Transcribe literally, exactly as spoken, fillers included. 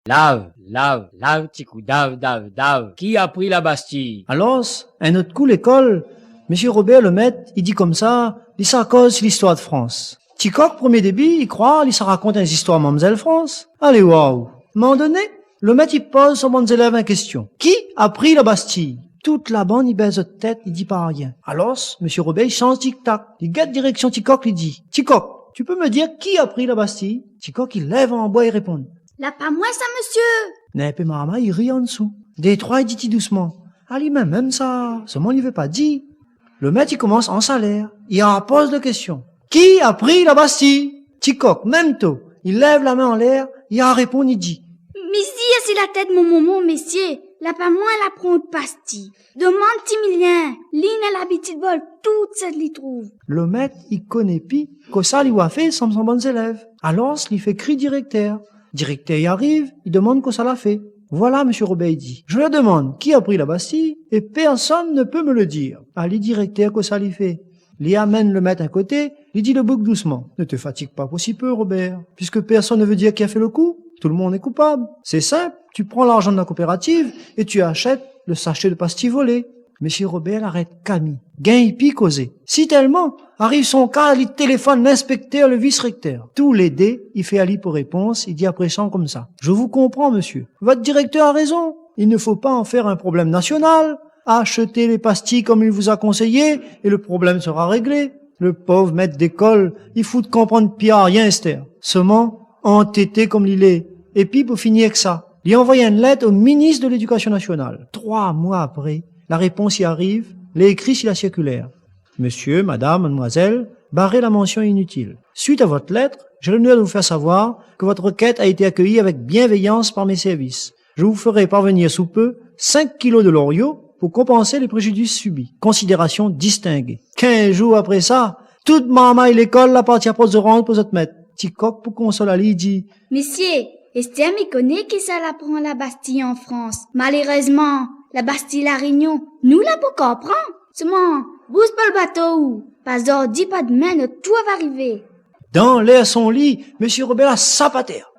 Lav, lav, lav, ti kou dav, dav, dav. Ki la pri la Basti ? Alor, in not kou lékol, mésyé Robèr, lo mèt, i di konmsa, li sa koz si listoir de Frans. Tikok, promié débi, i kroi li sa rakont in zistoir Mamzèl Frans. Alé, waou. Moman doné, lo mèt i poz son bann zélèv in késtion. Ki la pri la Basti ? Tout la bann i bès zot tèt, i di pa rien. Alor, mésyé Robèr i sanz tiktak. Li gèt direksion Tikok, li di : « Tikok, tu peux me dire qui a pris la Bastille ? » Tikok i lèv an boi, i réponn : « La pa moin sa, mésyé. » Néna in pé marmay i ri an dsou. Dé troi i di ti dousman : « A, li mèm, mèm sa, solman li vé pa di. » Lo mèt i komans an salèr, i rapoz lo késtion : « Qui a pris la Bastille ? » Tikok, mèm to, i lèv la min anlèr, i réponn, i di : « Mi zir si la tèt mon momon, mésyé, la pa moin la pran out pasti. Domann Timilien, li néna labitid vol tout sak li trouv. » Lo mèt i koné pi kosa li va fé sanm son bann zélèv. Alor, li fé kri direktèr. Direktèr i ariv, i domann kosa la fé. « Voilà, mésyé Robèr, » i di, « je leur demande qui a pris la Bastille et personne ne peut me le dire. » Ali direktèr kosa li fé. Li amenn lo mèt in koté, li di lo boug dousman : « Ne te fatigue pas pour si peu, Robert, puisque personne ne veut dire qui a fait le coup. Tout le monde est coupable. C'est simple, tu prends l'argent de la coopérative et tu achètes le sachet de pastilles volées. » Mésyé Robèr la rès kami, gingn pi kozé. Sitèlman, ariv son kaz, li téléfone linspèktèr, lo vis-rèktèr. Tou lé dé i fé ali pou répons, i di apré sa konmsa : « Je vous comprends, monsieur. Votre directeur a raison. Il ne faut pas en faire un problème national. Achetez les pastilles comme il vous a conseillé et le problème sera réglé. » Lo pov mèt lékol, i fout konprann pi arien astèr. Solman, antété konm li lé. Épi, pou fini èk sa, li anvoy in lèt o minis de l'Éducation nationale. Troi moi apré, la répons i ariv, lé ékri si la sirkilèr : « Monsieur, madame, mademoiselle, barrez la mention inutile. Suite à votre lettre, j'ai l'honneur de vous faire savoir que votre requête a été accueillie avec bienveillance par mes services. Je vous ferai parvenir sous peu cinq kilos de loriots pour compenser les préjudices subis. Considération distinguée. » Kinz zour apré sa, tout marmay lékol la parti aport zoranj pou zot mèt. Tikok, pou konsol ali, i di : « Mésyé, astèr mi koné kisa la pran la Bastille an Frans. Malérèzman, la Bastille La Rényon, nou la pankor pran. Solman, bouz pa lo bato ou, pa zordi, pa dmin, nout tour va arivé. » Dan lèr son li, mésyé Robèr la sap atèr.